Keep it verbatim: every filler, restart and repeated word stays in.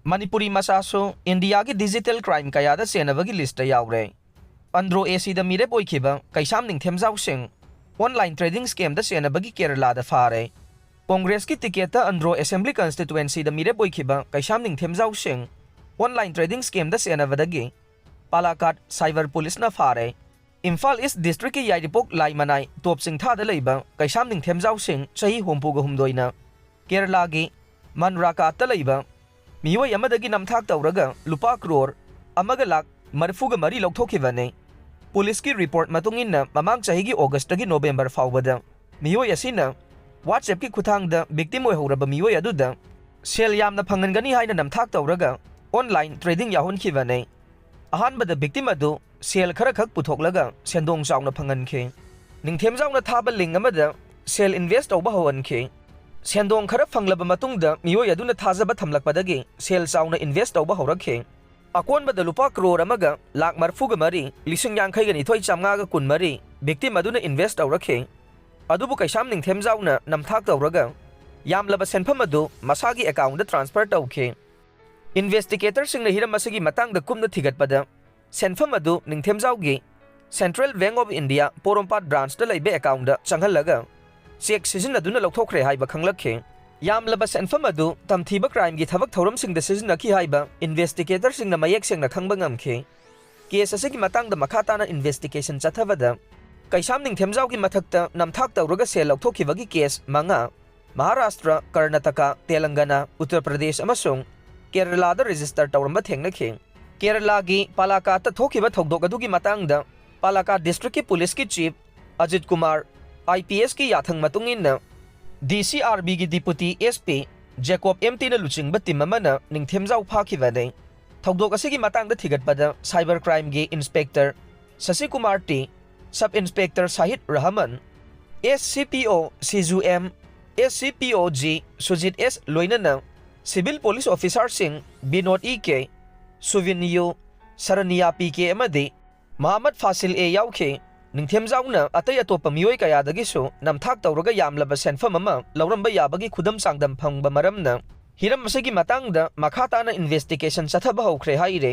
ꯃꯅꯤꯄꯨꯔꯤ ꯃꯆꯥꯁꯨ ꯏꯟꯗꯤꯌꯥꯒꯤ digital crime ꯀꯌꯥꯗ ꯆꯦꯟꯅꯕꯒꯤ listꯇ ꯌꯥꯎꯔꯦ꯫ ꯑꯟꯗ꯭ꯔꯣ ACꯗ ꯃꯤꯔꯦꯞ ꯑꯣꯏꯈꯤꯕ ꯀꯩꯁꯥꯝ ꯅꯤꯡꯊꯦꯝꯖꯥꯎꯁꯤꯡ online trading scamꯗ ꯆꯦꯟꯅꯕꯒꯤ ꯀꯦꯔꯂꯥꯗ ꯐꯥꯔꯦ꯫ ꯀꯣꯡꯒ꯭ꯔꯦꯁꯀꯤ ticketꯇ ꯑꯟꯗ꯭ꯔꯣ assembly constituencyꯗ ꯃꯤꯔꯦꯞ ꯑꯣꯏꯈꯤꯕ ꯀꯩꯁꯥꯝ ꯅꯤꯡꯊꯦꯝꯖꯥꯎꯁꯤꯡ online trading scamꯗ ꯆꯦꯟꯅꯕꯗꯒꯤ ꯄꯥꯂꯥꯀꯥꯠ cyber policeꯅ ꯐꯥꯔꯦ꯫ ꯏꯝꯐꯥꯜ East districtꯀꯤ ꯌꯥꯏꯔꯤꯄꯣꯛ ꯂꯥꯏꯃꯅꯥꯏ ꯇꯣꯞ ꯆꯤꯡꯊꯥꯗ ꯂꯩꯕ ꯀꯩꯁꯥꯝ ꯅꯤꯡꯊꯦꯝꯖꯥꯎꯁꯤꯡ ꯆꯍꯤ ꯍꯨꯝꯐꯨꯒ ꯍꯨꯝꯗꯣꯏꯅ ꯀꯦꯔꯂꯥꯒꯤ ꯃꯟꯔꯥꯀꯥꯠꯇ ꯂꯩꯕ ꯃꯤꯑꯣꯏ ꯑꯃꯗꯒꯤ ꯅꯝꯊꯥꯛ ꯇꯧꯔꯒ ꯂꯨꯄꯥ ꯀ꯭ꯔꯣꯔ ꯑꯃꯒ ꯂꯥꯈ ꯃꯔꯤꯐꯨꯒ ꯃꯔꯤ ꯂꯧꯊꯣꯛꯈꯤꯕꯅꯤ꯫ ꯄꯨꯂꯤꯁꯀꯤ report ꯃꯇꯨꯡ ꯏꯟꯅ, ꯃꯃꯥꯡ ꯆꯍꯤꯒꯤ Augustꯇꯒꯤ November ꯐꯥꯎꯕꯗ ꯃꯤꯑꯣꯏ ꯑꯁꯤꯅ WhatsAppꯀꯤ ꯈꯨꯠꯊꯥꯡꯗ victim ꯑꯣꯏꯍꯧꯔꯕ ꯃꯤꯑꯣꯏ ꯑꯗꯨꯗ ꯁꯦꯜ ꯌꯥꯝꯅ ꯐꯪꯍꯟꯒꯅꯤ ꯍꯥꯏꯅ ꯅꯝꯊꯥꯛ ꯇꯧꯔꯒ online trading ꯌꯥꯎꯍꯟꯈꯤꯕꯅꯤ꯫ ꯑꯍꯥꯟꯕꯗ victim ꯑꯗꯨ ꯁꯦꯜ ꯈꯔꯈꯛ ꯄꯨꯊꯣꯛꯂꯒ ꯁꯦꯟꯗꯣꯡ ꯆꯥꯎꯅ ꯐꯪꯍꯟꯈꯤ꯫ ꯅꯤꯡꯊꯦꯝꯖꯥꯎꯅ ꯊꯥꯕ link ꯑꯃꯗ ꯁꯦꯜ invest ꯇꯧꯕ ꯍꯧꯍꯟꯈꯤ꯫ ꯁꯦꯟꯗꯣꯡ ꯈꯔ ꯐꯪꯂꯕ ꯃꯇꯨꯡꯗ ꯃꯤꯑꯣꯏ ꯑꯗꯨꯅ ꯊꯥꯖꯕ ꯊꯝꯂꯛꯄꯗꯒꯤ ꯁꯦꯜ ꯆꯥꯎꯅ invest ꯇꯧꯕ ꯍꯧꯔꯛꯈꯤ꯫ ꯑꯀꯣꯟꯕꯗ ꯂꯨꯄꯥ ꯀ꯭ꯔꯣꯔ ꯑꯃꯒ ꯂꯥꯈ ꯃꯔꯤꯐꯨꯒ ꯃꯔꯤ ꯂꯤꯁꯤꯡ ꯌꯥꯡꯈꯩꯒ ꯅꯤꯊꯣꯏ ꯆꯥꯝꯃꯉꯥꯒ ꯀꯨꯟꯃꯔꯤ victim ꯑꯗꯨꯅ invest ꯇꯧꯔꯛꯈꯤ꯫ ꯑꯗꯨꯕꯨ ꯀꯩꯁꯥꯝ ꯅꯤꯡꯊꯦꯝꯖꯥꯎꯅ ꯅꯝꯊꯥꯛ ꯇꯧꯔꯒ ꯌꯥꯝꯂꯕ ꯁꯦꯟꯐꯝ ꯑꯗꯨ ꯃꯁꯥꯒꯤ accountꯇ transfer ꯇꯧꯈꯤ꯫ Investigatorꯁꯤꯡꯅ ꯍꯤꯔꯝ ꯑꯁꯤꯒꯤ ꯃꯇꯥꯡꯗ ꯀꯨꯞꯅ ꯊꯤꯒꯠꯄꯗ, ꯁꯦꯟꯐꯝ ꯑꯗꯨ ꯅꯤꯡꯊꯦꯝꯖꯥꯎꯒꯤ Central Bank of India ꯄꯣꯔꯣꯝꯄꯥꯠ branchꯇ ꯂꯩꯕ accountꯇ ꯆꯪꯍꯜꯂꯒ cheque ꯁꯤꯖꯤꯟꯅꯗꯨꯅ ꯂꯧꯊꯣꯛꯈ꯭ꯔꯦ ꯍꯥꯏꯕ ꯈꯪꯂꯛꯈꯤ꯫ ꯌꯥꯝꯂꯕ ꯁꯦꯟꯐꯝ ꯑꯗꯨ ꯇꯝꯊꯤꯕ crimeꯒꯤ ꯊꯕꯛ ꯊꯧꯔꯝꯁꯤꯡꯗ ꯁꯤꯖꯤꯟꯅꯈꯤ ꯍꯥꯏꯕ investigatorꯁꯤꯡꯅ ꯃꯌꯦꯛ ꯁꯦꯡꯅ ꯈꯪꯕ ꯉꯝꯈꯤ꯫ Case ꯑꯁꯤꯒꯤ ꯃꯇꯥꯡꯗ ꯃꯈꯥ ꯇꯥꯅ investigation ꯆꯠꯊꯕꯗ, ꯀꯩꯁꯥꯝ ꯅꯤꯡꯊꯦꯝꯖꯥꯎꯒꯤ ꯃꯊꯛꯇ ꯅꯝꯊꯥꯛ ꯇꯧꯔꯒ ꯁꯦꯜ ꯂꯧꯊꯣꯛꯈꯤꯕꯒꯤ case ꯃꯉꯥ ꯃꯍꯥꯔꯥꯁꯇ꯭ꯔ, ꯀꯔꯅꯥꯇꯀꯥ, ꯇꯦꯂꯪꯒꯅꯥ, ꯎꯠꯇꯔ ꯄ꯭ꯔꯗꯦꯁ ꯑꯃꯁꯨꯡ ꯀꯦꯔꯂꯥꯗ register ꯇꯧꯔꯝꯕ ꯊꯦꯡꯅꯈꯤ꯫ ꯀꯦꯔꯂꯥꯒꯤ ꯄꯥꯂꯥꯀꯥꯠꯇ ꯊꯣꯛꯈꯤꯕ ꯊꯧꯗꯣꯛ ꯑꯗꯨꯒꯤ ꯃꯇꯥꯡꯗ ꯄꯥꯂꯥꯀꯥꯠ districtꯀꯤ ꯄꯨꯂꯤꯁꯀꯤ chief ꯑꯖꯤꯠ ꯀꯨꯃꯥꯔ, IPSꯀꯤ ꯌꯥꯊꯪ ꯃꯇꯨꯡ ꯏꯟꯅ, DCRBꯒꯤ deputy SP ꯖꯦꯀꯣꯕ M.Tꯅ ꯂꯨꯆꯤꯡꯕ team ꯑꯃꯅ ꯅꯤꯡꯊꯦꯝꯖꯥꯎ ꯐꯥꯈꯤꯕꯅꯤ꯫ ꯊꯧꯗꯣꯛ ꯑꯁꯤꯒꯤ ꯃꯇꯥꯡꯗ ꯊꯤꯒꯠꯄꯗ cyber crimeꯒꯤ inspector ꯁꯁꯤꯀꯨꯃꯥꯔ T, sub inspector Shahid Rahman, SCPO ꯁꯤꯖꯨ M, SCPO G Sujit S ꯂꯣꯏꯅꯅ civil police officerꯁꯤꯡ Vinod E.K, ꯁꯨꯚꯤꯟ U, ꯁꯔꯅꯤꯌꯥ P.K ꯑꯃꯗꯤ ꯃꯍꯃꯗ ꯐꯥꯁꯤꯜ A ꯌꯥꯎꯈꯤ꯫ ꯅꯤꯡꯊꯦꯝꯖꯥꯎꯅ ꯑꯇꯩ ꯑꯇꯣꯞꯄ ꯃꯤꯑꯣꯏ ꯀꯌꯥꯗꯒꯤꯁꯨ ꯅꯝꯊꯥꯛ ꯇꯧꯔꯒ ꯌꯥꯝꯂꯕ ꯁꯦꯟꯐꯝ ꯑꯃ ꯂꯧꯔꯝꯕ ꯌꯥꯕꯒꯤ ꯈꯨꯗꯝ ꯆꯥꯡꯗꯝ ꯐꯪꯕ ꯃꯔꯝꯅ, ꯍꯤꯔꯝ ꯑꯁꯤꯒꯤ ꯃꯇꯥꯡꯗ ꯃꯈꯥ ꯇꯥꯅ investigation ꯆꯠꯊꯕ ꯍꯧꯈ꯭ꯔꯦ ꯍꯥꯏꯔꯦ꯫